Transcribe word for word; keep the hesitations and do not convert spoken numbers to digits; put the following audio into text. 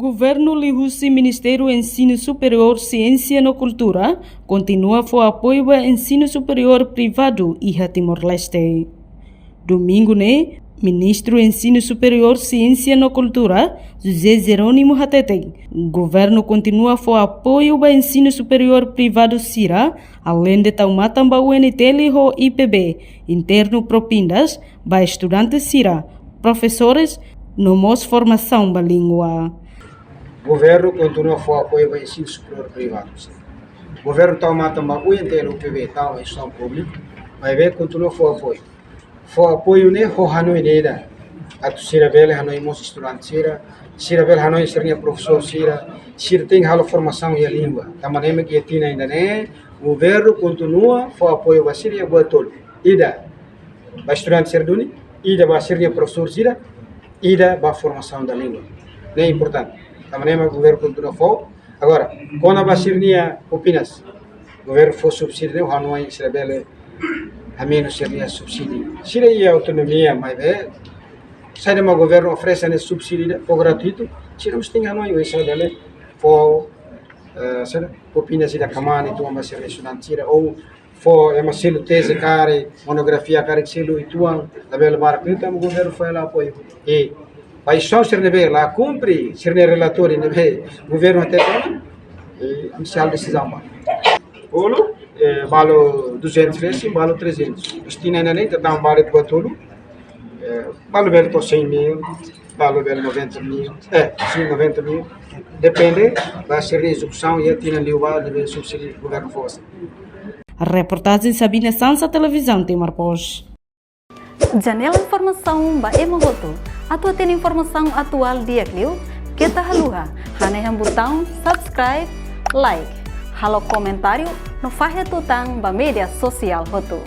Governu liuhusi Ministériu Ensinu Superiór, Siénsia no Kultura kontinua fó apoiu ba ensinu superiór privadu iha Timor-Leste. Domingu ne'e, Ministru Ensinu Superiór, Siénsia no Kultura, José Jerónimo hateten, governu kontinua fó apoiu ba ensinu superiór privadu sira, aleinde tau matan ba U N T L ho I P B, internu propinas ba estudante sira, profesores, no mós formasaun ba língua. Governu kontinua fó apoiu ba ensinu superiór privadu. Governu tau matan ba U N T L, U P B, tau instituisaun públiku, maibé kontinua fó apoiu. Fó apoiu ne'e ho hanoin ida, atu sira bele hanoin mós estudante sira, sira bele hanoin sira-nia profesór sira, sira tenke halo formasaun iha língua. Tanba ne'e mak iha tinan ida-ne'e, governu kontinua fó apoiu ba sira iha buat tolu. Ida ba estudante sira duni, ida ba sira-nia profesór sira, ida ba formasaun da língua. Ne'e importante. Tanba ne'e mak governu kontinua fó. Agora, kona-ba sira-nia propinas, governu fó subsídiu ne'e, hanoin sira bele hamenus sira-nia subsídiu. Sira iha autonomia, maibé saida mak governu oferese ne'e subsídiu ida, fó gratuitu, sira mós tenke hanoin, oinsá bele fó, eh, saida, propinas ida kmaan uitoan ba sira-nia estudante sira, ou fó ema selu teze karik, monografia karik selu uitoan, labele barak, entaun governu fó hela apoiu. I ba instituisaun sira ne'ebé la kumpre sira-nia relatóriu ne'ebé governu hateten ona, i ami sei halo desizaun ba. Bolu, eh, balu duzentos resin, balu trezentos. Destina ne'e, entaun balu buat tolu, eh, balu bele to'o cem mil, balu bele noventa mil, eh, sim, noventa mil. Depende ba sira-nia ezekusaun iha tinan liubá, ne'ebé subsídiu governu fó. Reportajen Sabina Sansa, Televizaun Timor Post. Janela informasaun ba ema hotu. Atu hatene informasaun atuál di'ak liu, keta haluha hanehan butaun subscribe, like, halo komentáriu no fahe tutan ba média sosiál hotu.